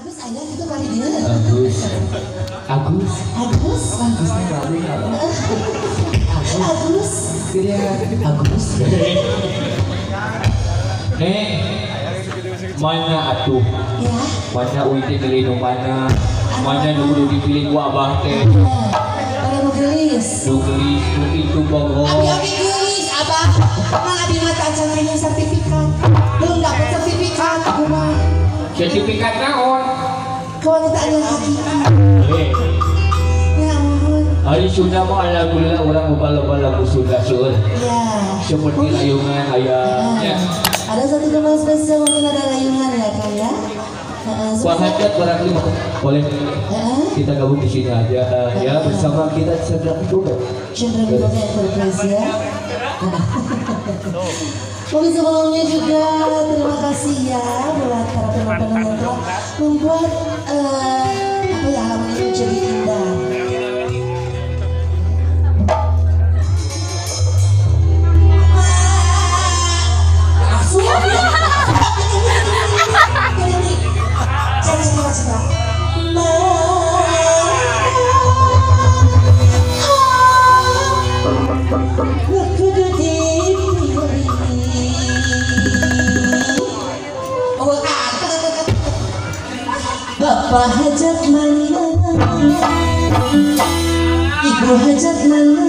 Agus ayah itu kali dia. Agus. Agus. Agus. Agus kali Agus. Agus. Nek, mana atuh? Ya. Mana uite milih nu mana? Mana nu kudu dipilih ku abah teh? Mana nu geulis? Nu geulis, nu itu bogoh. Abi oge geulis, abah. Mang abi mah acan kayaknya sertifikat. Belum dapat sertifikat aku mah. Sertifikat naon? Kewanitaan yang hakiki. Ya ampun. Ari Sunda mah alhamdulillah urang loba-loba lagu Sunda seueur. Ya. Seperti layungan aya. Ya. Ada satu tema spesial mungkin ada layungan ya Kang ya. Wah hajat barangkali boleh kita gabung di sini aja ya bersama kita Chandra Wiboga. Chandra Wiboga Enterprise ya. Mungkin sebelumnya juga terima kasih ya buat para penonton yang telah membuat apa ya halaman ini menjadi indah. Bapak hajat mana, ibu hajat mana.